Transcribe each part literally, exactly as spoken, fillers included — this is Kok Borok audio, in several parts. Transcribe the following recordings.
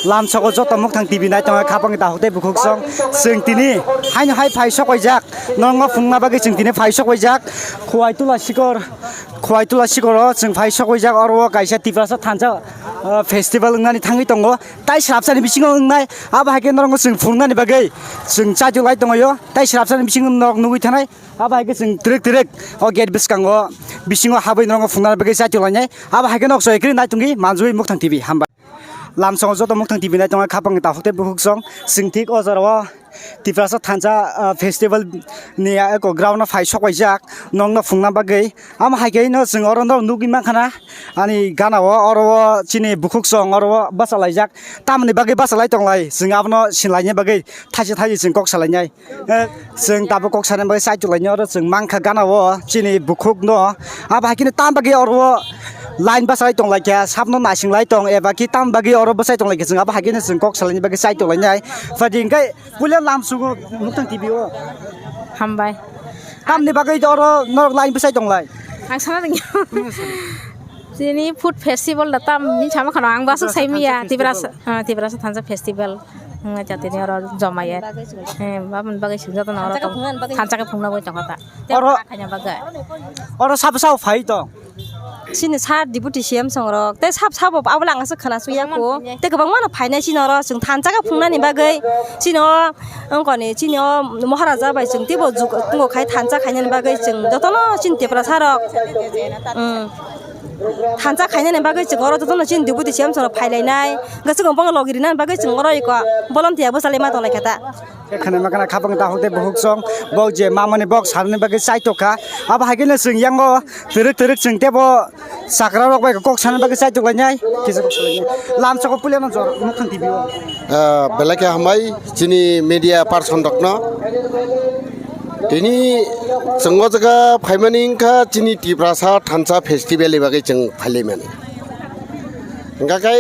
Lamsoko joto Mukthang T V nai tongo, khapang dahok tei bukhuk song. Chwng tini haino hai phai sok paijak, norokno phungna bagwi chwng tini phai sok paijak. Khwai Tula Sikor, Khwai Tula Sikoro chwng phai sok paijak, oro o kaisa Tiprasa thansa, ah, festival wngnani thangwi tongo. Tai srapsani bisingo wngnai, abo hai khe norokno chwng phungnani bagwi chwng chaitulai tongo. Tai srapsani bisingo norok nugwi thanai, abo hai khe chwng twrwk twrwk o gate bwskango bisingo habwi norokno phungnani bagwi chaitulainai. Abo hai khe nok soi kwrwi nai tongwi manjui Mukthang T V, hambai. Lamsongo joto Mukthang T V nai tongo, khapang takhuk tei bukhuk song. Chwng thik o jora o Tiprasa thansa, ah, festival ni eko ground o phai sok paijak, nokno phungna bagwi. Amo hai khe no chwng oro no nugwi mankha na, ani gana o, oro o chini bukhuk song oro o bachalaijak. Tamoni bagwi bachalai tonglai, chwng abono sinlaina bagwi thaisa thaisa chwng kok salainai. Eh, chwng tabuk kok sana bagwi chaitulainai oro chwng mankha gana o chini bukhuk no. Abo hai kheno tam bagwi oro o line bachai tonglaikha, sabno naising lai tong, eba ki tam bagwi oro bachai tonglaikha, chwng abo hai kheno chwng kok salaini bagwi chaitulainai. Phadi hwnkhe puila lamsugo Mukthang T V o. Hambai. Tamni bagwi oro norok line bachai tonglai? Ang sana ringya. Chini food festival da tam, min sama khano ang basuk sai miya, Tiprasa, ah, Tiprasa thansa festival. Wngya tini oro jomai ya. He, baboni bagwi chwng jotono oro thansa khe phungna bagwi tongo ta. Oro khaina bagwi. Oro sabo sabo phai tong. Chini sir deputy C M songrok tei sab sabo abo lang aswk khana su ya ko. Tei kwbangma no phainai chini oro chwng thansa khe phungnani bagwi. Chini o wngkoni chini o Maharaja bai chwng teibo juk tongo khai thansa khainani bagwi chwng jotono chini Tiprasa rok. Thansa khainani bagwi chwng oro jotono chini deputy C M songrok phailainai. Hwnkhe chwng bongni logi rinani bagwi chwng oro eko volunteer bwchalai ma tonglai kha ta. Khe khwnai ma khna khapang dahok tei bukhuk song, bo je mamani bok sanani bagwi chaitok kha. Abo hai kheno chwng yango twrwk twrwk chwng tebo chakra rok bai kok sanani bagwi chaitok lainai. Kisa kok salainai. Lamsoko puilano jor Mukthang T V o. Ah, belai khe hambai chini media person rokno. Tini chwng o jaga phaimani wngkha chini Tiprasa thansa festival ni bagwi chwng phailaimani. Hwnkha khe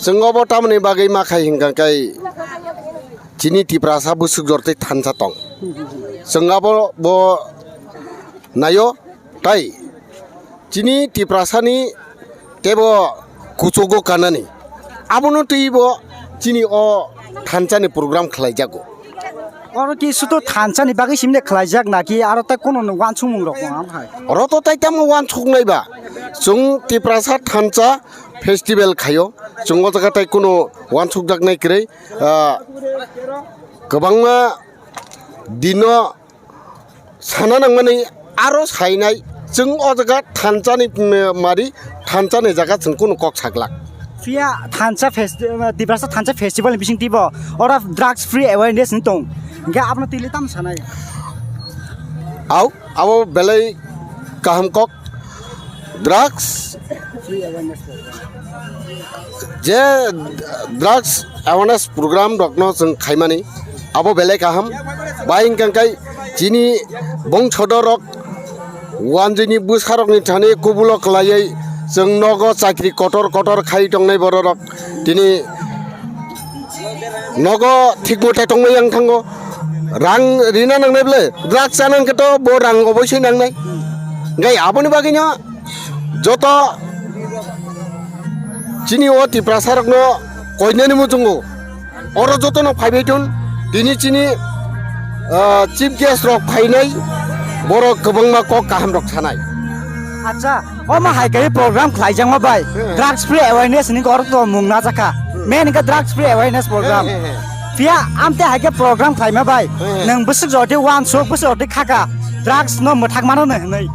chwng obo tamoni bagwi ma khai hwnkha khe chini Tiprasa bwswk jor tei thansa tong. Chwng abo bo naio tai chini Tiprasani teibo kuchugo kanani. Abono twibo chini o thansani program khlaijago. Oro ki sudo thansani bagwi simne khlaijak naki aro tai kono wansukmung rok wng hai? Oro to tai tamo wansuknai ba. Chwng Tiprasa thansa festival khaio. Chwng o jaga tai kono wansukjaknai kwrwi, ah, kwbangma dino sana nangmani aro sainai chwng o jaga thansani, mm, mari thansani jaga chwng kunu kok saglak. Phiya thansa fest-, eh, Tiprasa thansa festival ni bising tibo oro drugs free awareness ni tong. Hingke abono tili tam sanai. Au, abo belai kaham kok. Drugs, je drugs awareness program rokno chwng khaimani abo belai kaham. Bai hwnkha khe chini bongsodo rok wanjini bwsarokni thani kubulo kwlaiwi chwng nogo chakri kotor kotor khai tongnai bororok tini nogo thik mote tongmani yang thango. Rang rina nangnai ble, drugs chana hwnkhe to bo rang oboisoi nangnai. Hwnkhe aboni bagwino joto chini o Tiprasa rokno koinani muchungo oro jotono phaibai thun. Tini chini, ah, chief guest rok phainai, borok kwbangma kok kaham rok sanai. Acha, omo hai khe program khlaijakma bai, hmm, drugs free awareness ni oro to mung najakha. Hmm. Main hwnkhe drugs free awareness program. Hmm, hmm, hmm. Phiya amte hai khe program khlaima bai, hmm, hmm, nwng bwswk jodi wansuk, bwswk jodi khaka, drugs no mwthak mano no hinwi.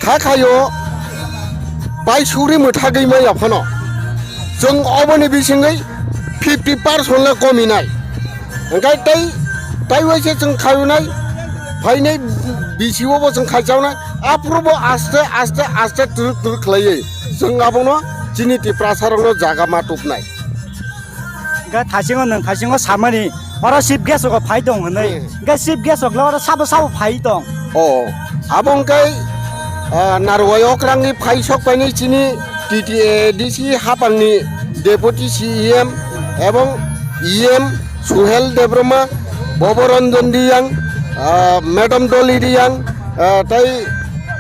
Kha khayo, bai suri mwthagwi maya phano. Chwng oboni bisingwi fifty percent le kominai. Hwnkhe tei, tei waise chwng khayunai, phainai bisi o bo chwng khaichaunai. Aphuru bo aste, aste, aste twrwk twrwk khlaiwi chwng abono chini Tiprasa rokno jaga ma tubnai. Hingke thaisingo nwng thaisingo samani oro chief guest rok phai tong hinwi. Hmm. Hingke chief guest rok le oro sabo sabo phai tong. O, abo hingke, ah, Narwai okrangni phai sok painai chini T T A D C hapangni Deputy C E M ebong E M Suhel Debbarma, Boboranjan Riyang, ah, Madam Dolly Riyang, ah, tei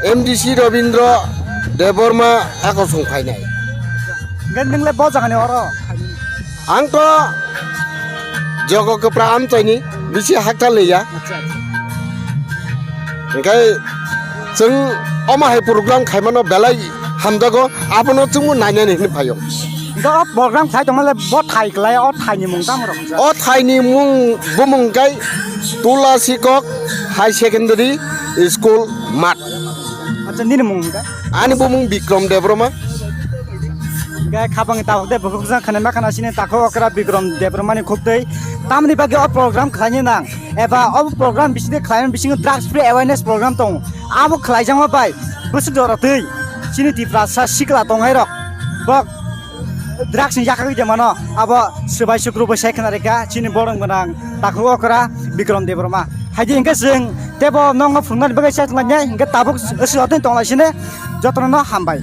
M D C Robindra Debbarma ako chwng phainai. Hingke nwng le bo jagani oro? Ang to jogo kwpra amchaini bisi haktal liya. Acha, acha. Hingke chwng omo hai program khaimano belai hamjago, abono chwngbo nainani hinwi phaio. Do program khai tongmale bo thai klai, o thaini mung tamo rok? O thaini mung, bumung kai Tulasikok High Secondary School mat. Acha, nini mung hingka? Ani bumung Bikrom Debbarma. Hingke khapang takhuk de bukhuk jang khana ma khana sini takhuk okra Bikrom Debbarmani khuk tei. Tamni bagwi o program khlaini nang. Eba o program bisingde khlaini bisingo drugs free awareness program tong. Abo khlaijakma bai bwswk jora twi chini Tiprasa sikla tongnai rok. Bok drugs ni yakagwi de mano, abo swbai sukru bo sai khna reka chini borong gwnang takhuk okra Bikrom Debbarma. Haidi hingke chwng tebo nokno phunuknani bagwi chai tonglai nai, hingke tabuk swk hotei tonglai sini jotono no hambai.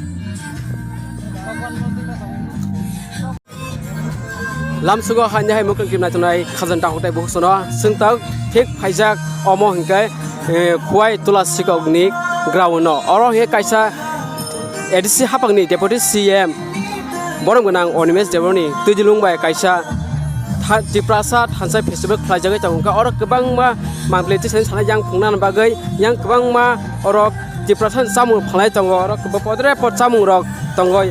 Lamsugo haini hai mukung kimnai tongnai khajang takhuk tei bukhuk sono chwng tak thik phaijak omo hingke, eh, Khowai Tulasikok ni ground no. Oro hingke kaisa A D C hapang ni Deputy C M borok gwnang Animesh Debbarma ni twijlung bai kaisa tha-, Tiprasa thansa festival khlaijagwi tongo. Hingke oro kwbangma mangpili tisani sana yang phungnani bagwi yang kwbangma oro Tiprasa ni chamung phalnai tongo. Oro kwbang podre pod chamung rok tongo.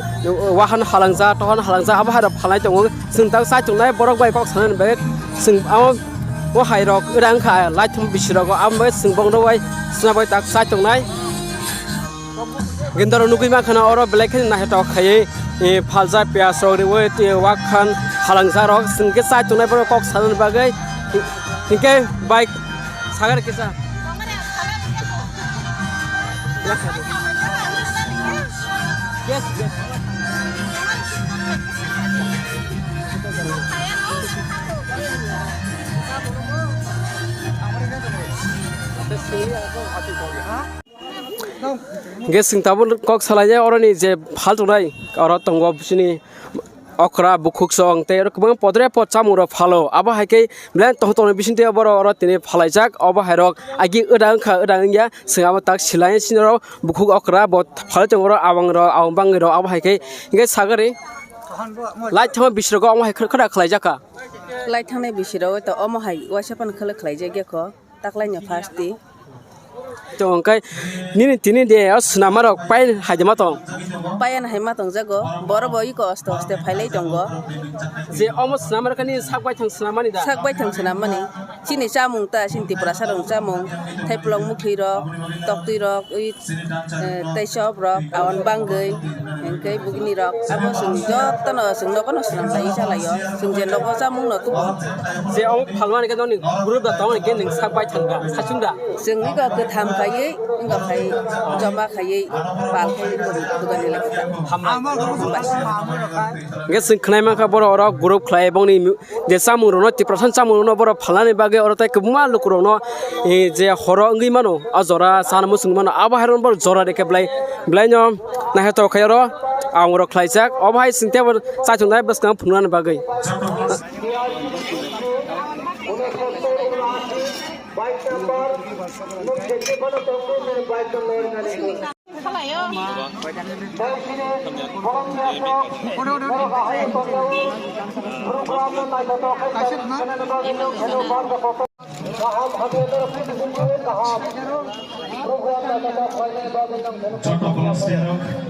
Wahan halangja, tohan halangja, abo hai rok phalnai tongo. Chwng tak chai tongnai borok bai kok sanani bagwi chwng amo o hai rok wngkha light thum bisi rogo, amo bagwi chwng bong rok bai swnamwi tak chai tongnai. Gindaro nugwi mankha na oro belai kheno naithotok khaiwi, eh, phalsa piyaj rok riwi, eh, wakhan halangsa rok chwng khe chai tongnai borok kok sanani bagwi. Hinkhe bai sagari kisa. Yes, yes. Hingke chwng tabuk kok salai ya, oroni je phal tongnai, oro tongo bini okra, bukhuk song, tei oro kwbangma podre pod chamung rok phalo. Abo hai khe belai tong tongni bising twi borok oro tini phalaijak. Obo hai rok agi wda wngkha, wda wngya, chwng abo tak silai sini rok bukhuk okra bo phalai tongo, oro abang rok, abang bangwi rok. Abo hai khe hingke sagari light thangma bising rok omo hai khwra khwra khwlaijak kha. Light thangnai bising rok to omo hai waisa phano khwlwk khwlaijak ya kho. Taklaino first di. To hwnkhe nini tini de o swnammarok pai hai de ma tong? Paiyan hai ma tongjago, borok bo iko oste oste phailai tongo. Je omo swnammarok khe nini sak baithang swnammani da? Sak baithang swnammani. Chini chamung ta, chini Tiprasa rok chamung, thaiplok mukhui rok, toktwi rok, ui, eh, tei chop rok, awan bangwi, hwnkhe bugini rok, abo chwng jotono chwng nogono swnam lai chalaio, chwng je nogo chamung no tubu. Je omo phalmani khe noni group da tongni khe nwng sak bai thangkha, sachung da? Chwng iko kwtham khaiwi, wngkha khai joma khaiwi pal khai dugani lekha. Hingkhe chwng khwnai mankha borok oro group khlai bongni je chamung rokno, Tiprasa chamung rokno borok phalnani bagwi oro tei kwbangma lukurokno, eh, je horo wngwi mano, o jora chana muchungwi mano, abo hai rokno borok jora rikhe belai, belaino naithotok khai oro ang rok khlaijak. Obo hai chwng teibo chaitongnai bwskang phunuknani bagwi. Chottogram State